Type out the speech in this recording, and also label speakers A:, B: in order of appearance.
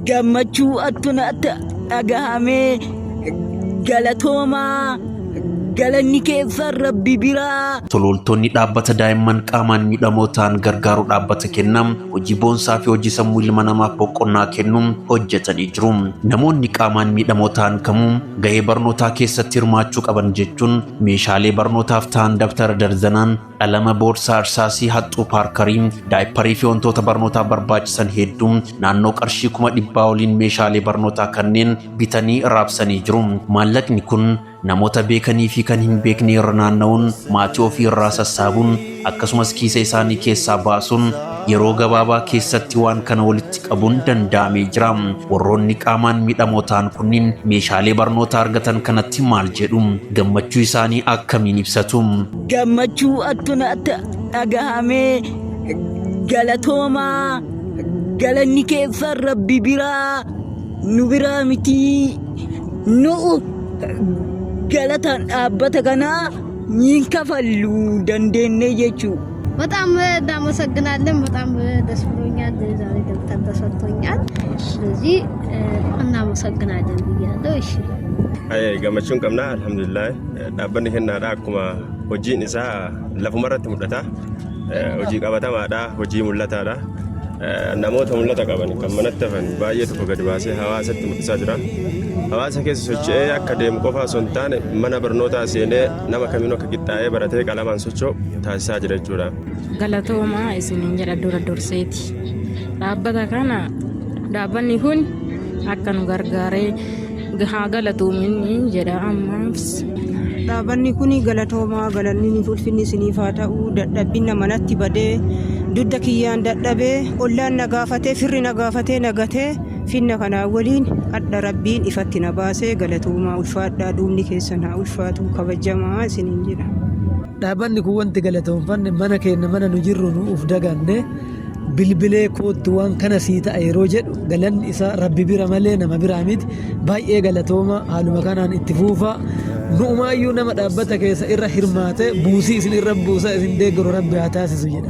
A: Gammachuu attu natti dhagahamee galatoomaa galanni keessan rabbi biraa.
B: Tolooltonni dhaabbata daa'imman qaamaan miidhamoo ta'an gargaaru dhaabbata kennaa hojii boonsaa fi hojii sammuu ilma namaaf boqonnaa kennu hojjetanii jiru. Namoonni qaamaan miidhamoo ta'an kamuu gahee barnootaa keessatti hirmaachuu qaban jechuun meeshaalee barnootaaf ta'an dabtara darzanaan, qalama, boorsaa, arsaasii, haxxuu, paarkarii, daayipparii fi wantoota barnootaaf barbaachisan hedduu naannoo qarshii 100,000 oliin meeshaalee barnootaa kanneen bitanii raabsanii jiru. Maallaqni kun namoota beekanii fi kan hin beekne irra naanna'uun maatii ofii irraa sassaabuun akkasumas kiisa isaanii keessaa baasuun yeroo gabaabaa keessatti waan kana walitti qabuun danda'amee jira. Warroonni qaamaan miidhamoo ta'an kunniin meeshaalee barnootaa argatan kanatti maal jedhu? Gammachuu isaanii akkamiin ibsatu?
A: Gammachuu attu natti dhagahamee galatoomaa galanni keessan rabbi biraa nu biraa mitii nu'u galataan dhaabbata kanaa hin kafallu dandeenye jechuu.
C: በጣም እናመሰግናለን። በጣም ደስ ብሎኛል። ዛሬ ደብተር ተሰጥቶኛል። ስለዚህ እናመሰግናለን ብያለሁ። እሺ።
D: Gammachuun qabna, alhamdulillah. Dhaabbanni kennaadha, akkuma hojiin isaa lafuma irratti mul'ata. Hojii qabatamaadha, hojii mul'ataadha. Namoota mul'ata qaban kan manatti hafan baay'ee tokko gadi baasee hawaasatti mul'isaa jira. Hawaasa keessa socho'ee akka deemu qofa osoo hin taane, mana barnootaa seenee nama kamiinuu akka qixxaa'ee baratee qalamaan socho'u taasisaa jira jechuudha.
E: Galatoomaa isiniin jedha dura durseeti. Dhaabbata kana, dhaabbanni kun akka nu gargaaree haa galatoominni jedha ammaaf.
F: Dhaabbanni kun galatoomaa, galanni ulfinni isiniif haa ta'u. Dadhabbina manatti badee dugda kiyyaan dadhabee, ollaan na gaafatee, firri na gaafatee nagatee, finna kanaa waliin hadha rabbiin ifatti na baasee. Galatoomaa, ulfaadhaa, duubni keessan haa ulfaatu, kabajamaa isiniin jedha.
G: Dhaabbanni kun wanti galatoonfanne mana keenya, mana nu jirru nu uf daganne bilbilee koottu waan kana sii ta'a yeroo jedhu, galanni isaa rabbi bira malee nama biraa miti. Baay'ee galatooma, haaluma kanaan itti fuufa. Nu'umaayyuu nama dhaabbata keessa irra hirmaate buusii isin irra buusaa isin deeggaru rabbi haa taasisu jedha.